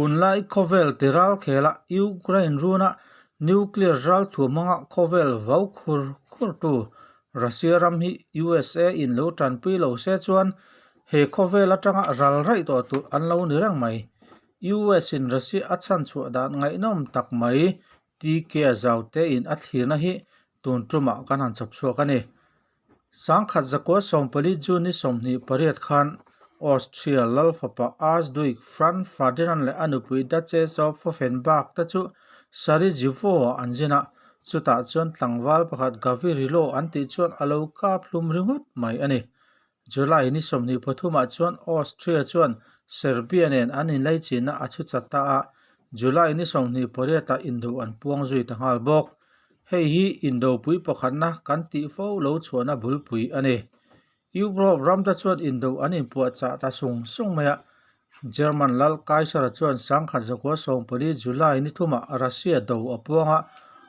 Tunlai khawvel ti ralkhela Ukraine runa nuclear ralthuam hmanga khawvel vau khur khurtu Russia ram hi USA in lo tanpui lo se chuan he khawvel atanga ral raih tawh tur an lo ni reng mai. US in Russia a chhanchhuah dan ngaihnawm tak mai TK Zaute in a thlirna hi tun tumah kan han chhawp chhuak a ni. Sangkhat zakua 14 June ni 28 khan Austria lal fapa Archduke Franz Ferdinand leh a nupui Duchess of Hoffenberg te chu Sarajevo-ah an zin a, chutah chuan tlangval pakhat Gavrilo an tih chuan a lo kap hlum ringawt mai a ni. July ni 23 ah chuan Austria chuan Serbia nen an inlaichinna a chhu chat ta a, July ni 28 ah indo an puang zui ta nghal bawk. Hei hi indopui pakhatna kan tih fo lo chhuahna bulpui a ni. Europe ramte chuan indo an inpuahchah ta sung sung mai a. German lal Kaiser chuan sangkhat zakua 14 July ni thumah Russia do a puang a,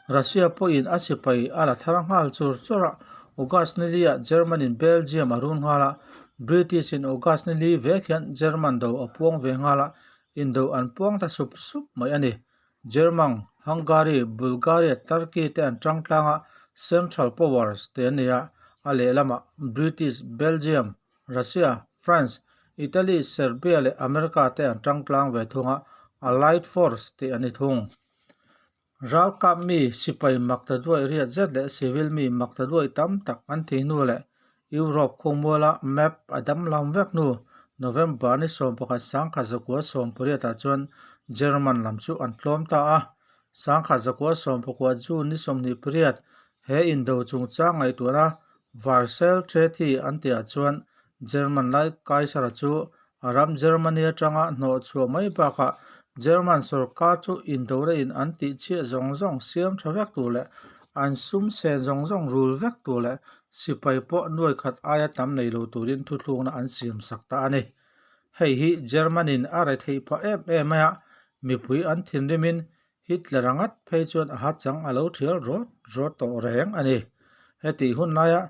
Russia pawhin a sipai a la thar nghal chur chur a. August ni liah German-in Belgium a run nghal a, British-in August ni li vek hian German do a puang ve nghal a, indo an puang ta sup sup mai a ni. German, Hungary, Bulgaria, Turkey te an tang tlang a, Central Powers te an ni a, a lehlamah British, Belgium, Russia, France, Italy, Serbia leh America te an tang tlang ve thung a, Allied Force tih an ni thung. Ralkap mi sipai makta duai riat zet leh civil mi makta duai tam tak an thih hnu leh Europe khawmuala map a damlam vek hnu November ni 11 sangkhat zakua 18 ah chuan German lam chu an tlawm ta a. Sangkhat zakua 19 June ni 28 he indo chungchang ngaihtuahna Versailles Treaty an tihah chuan German lai Kaiser-a chu a ram Germany atanga hnawh chhuah mai bakah German sorkar chu indona in an tih chhiah zawng zawng siam tha vek tur leh an sum sen zawng zawng rul vek tur leh sipai pawh nuai khat aia tam nei lo turin thuthlukna an siam sak ta a ni. Hei hi German-in a retheih phah em em mai a, mipui an thinrimin Hitler-a ngat phei chuan a hachang a lo thial rawt rawt tawh reng a ni. Hetih hun laia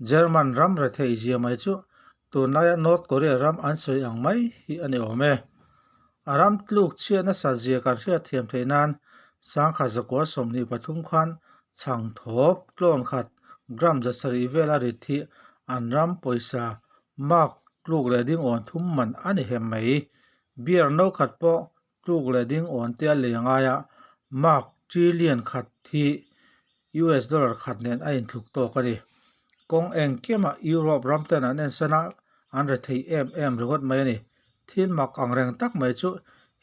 German ram retheih zia mai chu tunlaia North Korea ram an sawi ang mai hi a ni awm e. A ram tluk chhiat nasa zia kan hriat thiam theih nan sangkhat zakua 23 khan chhang thawp tlawn khat gram 700 vela rit hi an ram pawisa mark tluk leh ding awn thum man a ni hem mai. Beer no khat pawh tluk leh ding awn te a lei angai a, mark trillion khat hi US dollar khat nen a inthluk tawk a ni. Kawng engkimah Europe ram ten an ensan a, an rethei em em ringawt mai a ni. Thil mak ang reng tak mai chu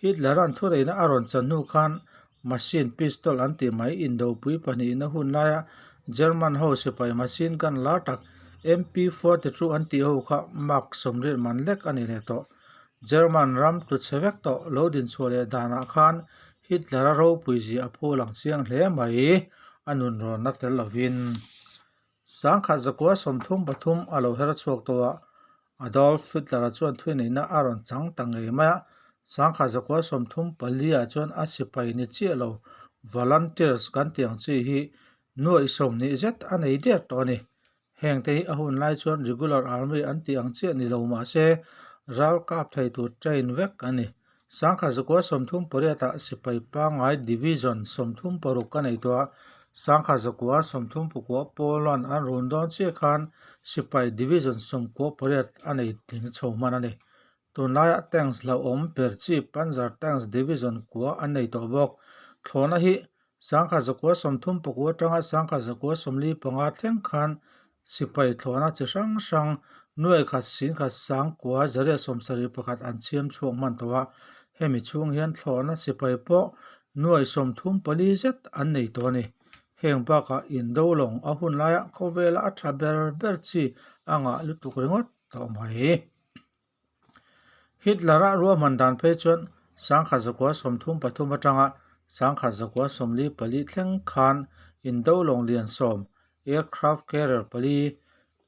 Hitler-a'n thureina a rawn chan hnu khan machine pistol an tih mai indopui pahnihna hun laia German ho sipai machine gun lar tak MP42 an tih ho kha mark 80 man lek a ni leh tawh. German ram tlu chhe vek tawh lo dinchhuah leh danah khan Hitler-a ropui zia a phu lang chiang hle mai, a nunrawnna tel lovin. Sangkhat zakua 33 a lo her chhuak tawh a, Adolf Hitler-a chuan thuineihna a rawn chang ta ngei mai a, sangkhat zakua 34 ah chuan a sipai ni chiah lo volunteers kan tih ang chi hi nuaih 20 zet a nei der tawh a ni. Heng te hi a hun lai chuan regular army an tih ang chiah ni lo mah se ral kap thei tur train vek a ni. Sangkhat zakua 38 ah sipai pangngai division 36 a nei tawh a, sangkhat zakua 39 Poland an run dawn chiah khan sipai division 98 a nei tling chho hman a ni. Tunlaiah tanks hlauhawm per chi Panzer Tanks Division kua an nei tawh bawk. Thlawhna hi sangkhat zakua 39 atanga sangkhat zakua 45 thleng khan sipai thlawhna chi hrang hrang nuai khat sin khat sang kua zariat 71 an chhiam chhuak hman tawh a. Hemi chhung hian thlawhna sipai pawh nuai 34 zet an nei tawh a ni. Heng bakah indo lawng a hun laiah khawvela a tha ber ber chi a ngah lutuk ringawt tawh mai. Hitler-a ruahman dan phei chuan sangkhat zakua 33 atanga sangkhat zakua 44 thleng khan indo lawng lian 10, aircraft carrier pali,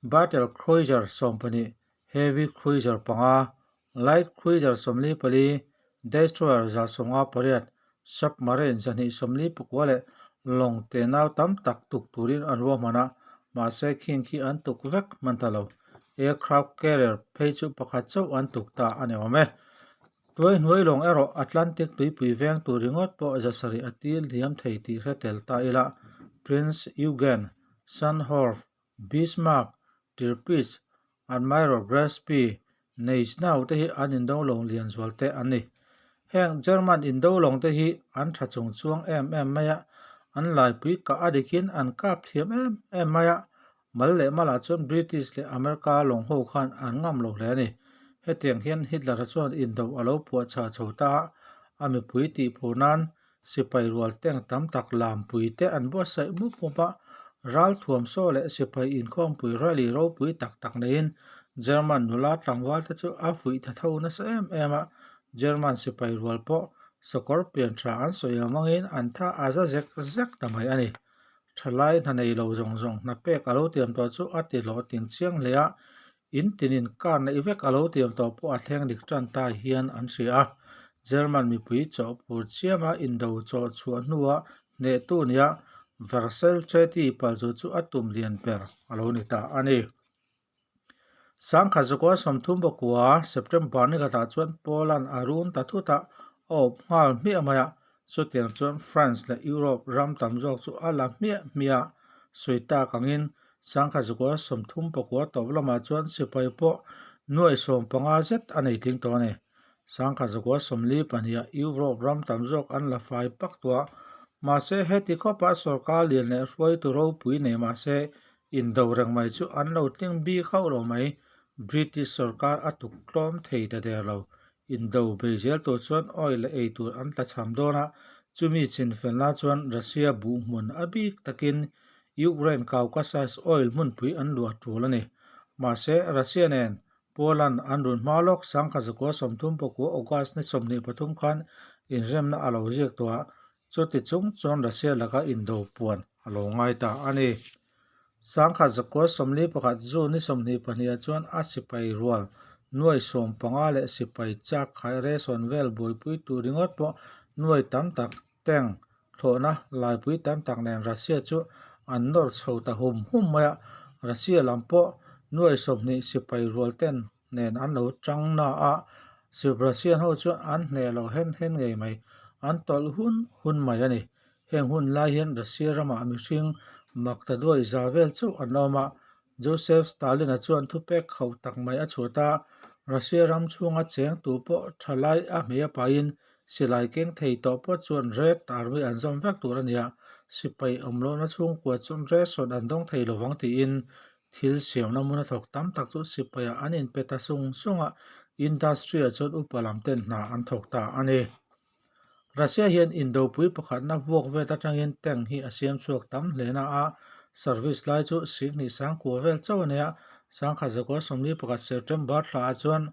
battle cruiser 12, heavy cruiser panga, light cruiser 44, destroyer 158, submarine 249 leh lawng tenau tam tak tuk turin an ruahman a, mahse khing khi an tuk vek hman ta lo. Aircraft carrier phei chu pakhat chauh an tuk ta a ni awm e. Tuaihnuai lawng erawh Atlantic tuipui veng tur ringawt pawh zasarih a til hniam thei tih hre tel ta ila, Prinz Eugen, Scharnhorst, Bismarck, Tirpitz, Admiral Graf Spee, Gneisenau te hi an indo lawng lian zual te an ni. Heng German indo lawng te hi an tha chung chuang em em mai a, an laipui kah a dikin an kap thiam em em mai a, mal leh malah chuan British leh America lawng ho khan an ngam lo hle a ni. Hetiang hian Hitler-a chuan indo a lo puahchah chho ta a, a mipui tihphur nan Sipai rual tank tam tak lampui te an buatsaih mup mup a, ralthuam saw leh sipai inkhawmpui rally ropui tak tak neiin German nula tlangval te chu a fuih tha tho nasa em em a, German sipai rual pawh sakawr pian tha an sawi ang angin an tha a za zek zek ta mai a ni. Thalai hna nei lo zawng zawng hna pek a lo tiam tawh chu a ti hlawhtling chiang hle a, In tinin car neih vek a lo tiam tawh pawh a thleng dik tan ta hian an hria a. German mipui chawhpur chiama indo chawh chhuah hnua hnehtu nia Versailles Treaty palzu chu a tum lian ber a lo ni ta a ni. Sangkhat zakua 39 September ni khatah chuan Poland a run ta thut a, a awp nghal hmiah mai a. Chutiang chuan France leh Europe ram tam zawk chu a la hmiah hmiah a, sawi tak angin Sangkhat zakua 39 tawp lamah chuan sipai pawh nuai 15 zet a nei tling tawh a ni. Sangkhat zakua 42ah Europe ram tam zawk an la fai pak tawh a, mahse heti khawpa sorkar lian leh hruaitu ropui nei mahse indo reng mai chu an lo tling bik hauh lo mai. British sorkar a tuk tlawm thei ta der lo. Indo bei zel tur chuan oil leh ei tur an tlachham dawn a, chumi chinfelna chuan Russia buh hmun a bik takin Ukraine Caucasus oil hmunpui an luah tul a ni. Mahse, Russia nen Poland an run hma lawk sangkhat zakua 39 August ni 23 khan inremna a lo ziak tawh a, chuti chung chuan Russia laka indo puan a lo ngai ta a ni. Sangkhat zakua 41 June ni 22 ah chuan a sipai rual nuai 15 leh sipai chak khai resawn vel buaipui tur ringawt pawh nuai tam tak tank thlawhna laipui tam tak nen Russia chu an nawr chho ta hum hum mai a, Russia lam pawh nuai 20 sipai rual ten nen an lo tang na a, Russian ho chuan an hneh lo hen hen ngei mai, an tawlh hun hun mai a ni. Heng hun lai hian Russia ramah mihring mak ta duai za vel chauh an awm a, Joseph Stalin-a chuan thupek khauh tak mai a chhuat a, Russia ram chhunga cheng tu pawh thalai a hmei a pahin silai keng thei tawh pawh chuan Red Army an zawm vek tur a ni a, sipai awm lohna chhungkua chuan ration an dawng thei lovang tiin thil siamna hmun a thawk tam tak chu sipaiah an inpe ta sung sung a, industry-ah chuan upa lam ten hna an thawk ta a ni. Russia hian indopui pakhatna vuak vet atangin tank hi a siam chhuak tam hle na a, service lai chu 10,000 sangkua vel chauh a nei a, sangkhat zakua 41 September thlaah chuan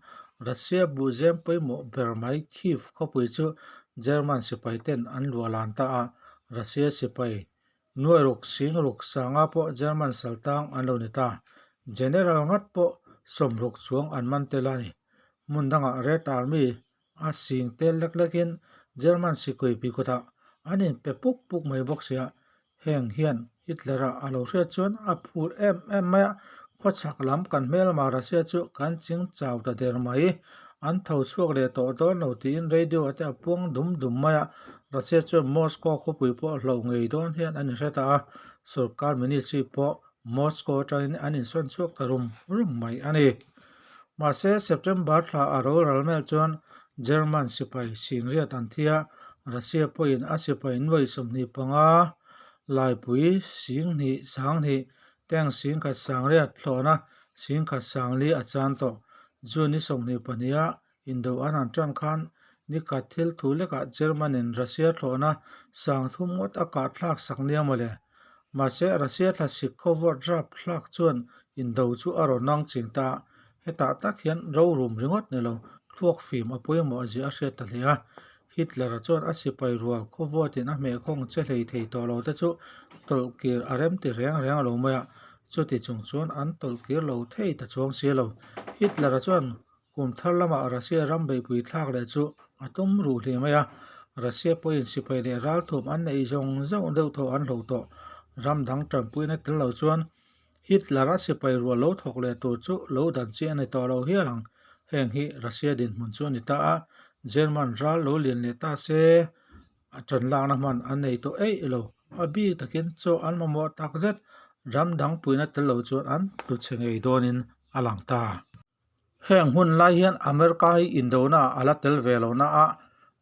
Russia buhzem pawimawh ber mai Kyiv khawpui chu German sipai ten an luah lan ta a, Russia sipai nuai ruk sing ruk sanga pawh German saltang an lo ni ta. General ngat pawh 60 chuang an man tel a ni. Hmun dangah Red Army A sing tel lek lekin German sikui pikutah an inpe puk puk mai bawk sia. Heng hian Hitler-a a lo hriat chuan a phur em em mai a, khawchhak lam kan hmelma Russia chu kan ching chau ta der mai. An tho chhuak leh tawh dawn lo tiin radio-ah te a puang dum dum mai a. Russia chuan Moscow khawpui pawh hlo ngei dawn hian an inhre ta a, sorkar ministry pawh Moscow atangin an insawn chhuak ta rum rum mai a ni. Mahse, September thla a ro ral mel chuan German sipai singriat an thi a, Russia pawhin a sipai nuai 25, laipui 10,000 20,000, tank 10,000 sangriat thlawhna 10,000 sangli a chan tawh. June ni 22 a indo an han tan khan nikhat thil thu lekah German-in Russia thlawhna 30 ngawt a kah thlak sak nia mawle. Mahse, Russia thlasik khawvawt rap thlak chuan indo chu a rawn nang ching ta a, hetah tak hian rorum ringawt ni lo, thluak fim a pawimawh zia a hriat ta hle a. Hitler-a chuan a sipai rual khawvawtin a hmehkhawng che hlei thei tawh lo te chu tawlhkir a rem ti reng reng lo mai a, chuti chung chuan an tawlhkir lo thei ta chuang si lo. Hitler-a chuan Kum thar lamah Russia ram beihpui thlak leh chu a tum ruh hle mai a, Russia pawhin sipai leh ralthuam an neih zawng zawng deuh thaw an hloh tawh. Ram dang tanpuina tel lo chuan Hitler-a sipai rual lo thawk leh tur chu lo dan chi a ni tawh lo hial ang. Heng hi Russia dinhmun chu a ni ta a, German ral lo lian leh ta se a tan lakna hman an nei tawh eih lo. A bik takin chaw an mamawh tak zet ram dang puina tel lo chuan an tlu chhe ngei dawnin a lang ta. Heng hun lai hian America hi indona a la tel ve lo na a,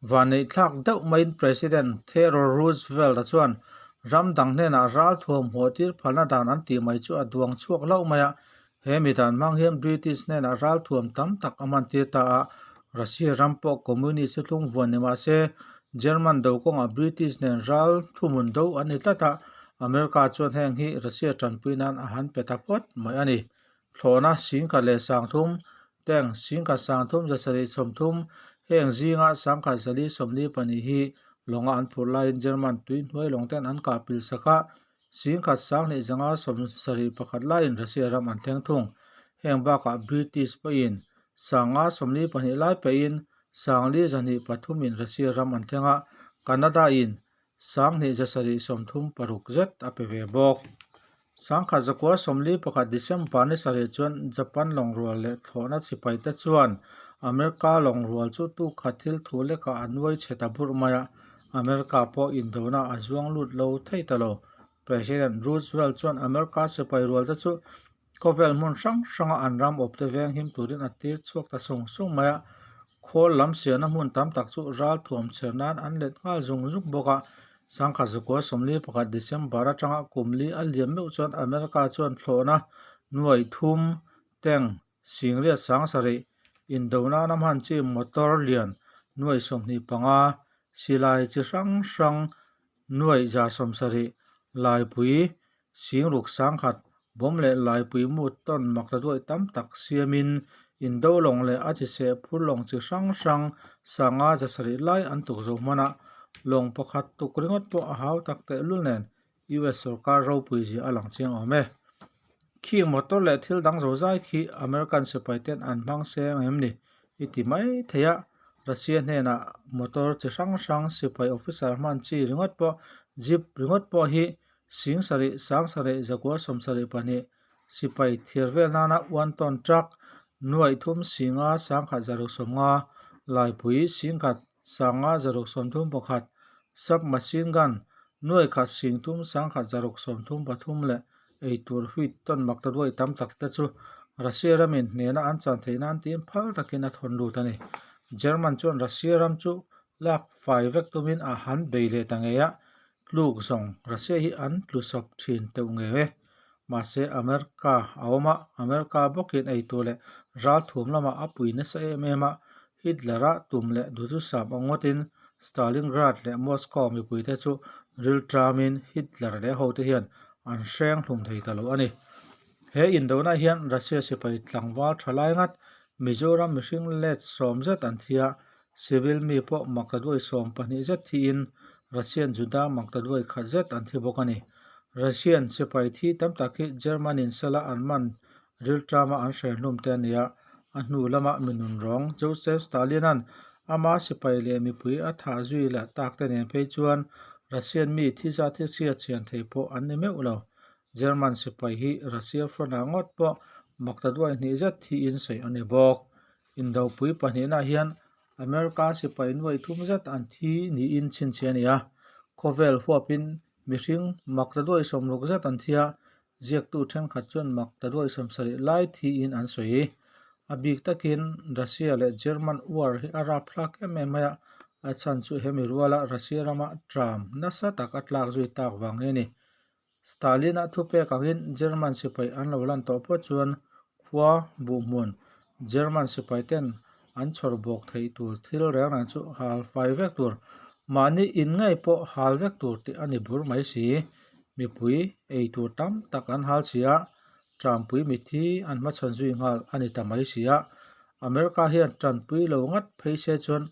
vanneihthlak deuh maiin President Theodore Roosevelt-a chuan ram dang hnenah ralthuam hmuhtir phalna dan an tih mai chu a duang chhuak hlauh mai a. He mi dan hmang hian British hnenah ralthuam tam tak a hmantir ta a, Russia ram pawh Communist chu thlung vuan ni mah se, German do kawngah British nen ral thuhmun do an ni tlat a, America chuan heng hi Russia tanpui nan a han pe ta phawt mai a ni. Thlawhna singkhat leh sangthum, tank singkhat sangthum zasarih sawmthum, heng zinga sangkhat zali sawmli pahnih hi lawnga an phurh laiin German tui hnuai lawng ten an kah pil sak a, singkhat sanghnih zanga sawmsarih pakhat laiin Russia ram an thleng thung. Heng bakah British pawhin sanga 42 lai peihin sangli zahnih pathumin Russia ram an thleng a, Canada in 2 zasarih 36 zet a pe ve bawk. Sangkhat zakua 41 December ni sarih chuan Japan lawngrual leh thlawhna sipai te chuan America lawngrual chu tukhat thil thu lekah a nuai chhe ta burh mai a, America pawh indona a zuang lut lo thei ta lo. President Roosevelt chuan America sipai rual te chu Khawvel hmun hrang hranga an ram awpte veng him turin a tir chhuak ta sung sung mai a, khawl lam siamna hmun tam tak chu ral thuam chher nan an let nghal zung zung bawk a. Sangkhat zakua 41 December atanga kum li a liam meuh chuan America chuan thlawhna nuai thum, tank, singriat sangsarih, indo nana hman chi motor lian nuai 25, silai chi hrang hrang nuai 170, laipui Singruk sangkhat, bawm leh laipui mu tawn mak ta duai tam tak siamin indo lawng leh a chiseh phur lawng chi hrang hrang sanga 700 lai an tuk zo hman a, lawng pakhat tuk ringawt pawh a hau tak tehlul nen US sorkar ropui zia a lang chiang awm e. Khing motor leh thil dang zo zai khi American sipai ten an hmang seng em ni i ti mai thei a, Russia hnenah motor chi hrang hrang sipai officer hman chi ringawt pawh jeep ringawt pawh hi Sing sarih, sang sarih, zakua 72, sipai thir vel nana one ton truck, nuaih thum singa sangkhat zaruk sawmnga, laipui singkhat sanga zaruk sawmthum pakhat, sub machine gun, nuaih khat sing thum sangkhat zaruk sawmthum pathum leh eitur wheat ton mak ta duai tam tak te chu Russia ramin hnena an chan theih nan tiin phal takin a thawn lut a ni. German chuan Russia ram chu lak fai vek tumin a han bei leh ta ngei a, Tluk zawng Russia hi an tlu sawp thin teuh nge e. Mahse America a awm a, America bawkin eitur leh ralthuam lamah a pui nasa em em a, Hitler-a tum leh duhthusam ang ngawtin Stalingrad leh Moscow mipuite chu rilṭamin Hitler leh hote hian an hreng hlum thei ta lo a ni. He indona hian Russia sipai tlangval tha lai ngat Mizoram mihring let sawm zet an thi a, Civil mi pawh maktaduai 12 zet thiin Russian Juda maktaduai khat zet an thi bawk a ni. Russian sipai thi tam tak hi German-in sala an man rilṭama an hre hlum te a ni a, a hnu lama mi nunrawng Joseph Stalin-a'n ama sipai leh mipui a thah zui leh tak te nen phei chuan Russian mi thi zat hi hriat chian thei pawh an ni meuh lo. German sipai hi Russia front-ah ngawt pawh maktaduai hnih zet thiin sawi a ni bawk. Indopui pahnihna hian America sipai nuai thum zet an thi niin chhinchhiah a ni a, khawvel huapin mihring mak ta duai 60 zet an thi a, ziaktu thenkhat chuan mak ta duai 70 lai thiin an sawi. A bik takin Russia leh German war hi a rapthlak em em mai a, a chhan chu hemi ruala Russia rama tram nasa tak a tlak zui tak vang hi a ni. Stalin-a thupek angin German sipai an lo lan tawh pawh chuan khua buhhmun German sipai ten an chhawr bawk theih tur thil reng reng chu hal fai vek tur, mahni in ngei pawh hal vek tur tih a ni bur mai si. Mipui ei tur tam tak an hal si a, Tanpui mithi an hmachhawn zui nghal a ni ta mai si a, America hian tanpui lo ngat phei se chuan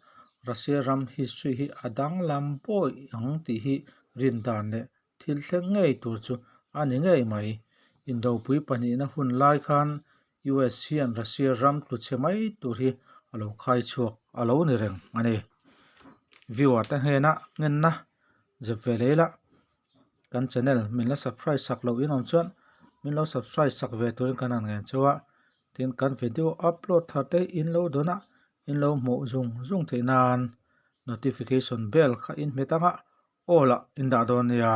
Russia ram history hi a danglam bawi ang tih hi rin dan leh Thil thleng ngei tur chu a ni ngei mai. Indopui pahnihna hun lai khan US hian Russia ram tlu chhe mai tur hi a lo khai chhuak a lo ni reng a ni. Viewer te hnena ngenna zep ve leh ila kan channel min la subscribe sak loh in awm chuan min lo subscribe sak ve turin kan han ngen chauh a. Tin kan video upload thar te in lo dawn a. in lo hmuh zung zung theih nan notification bell kha in hmet ang a, all ah in dah dawn nia.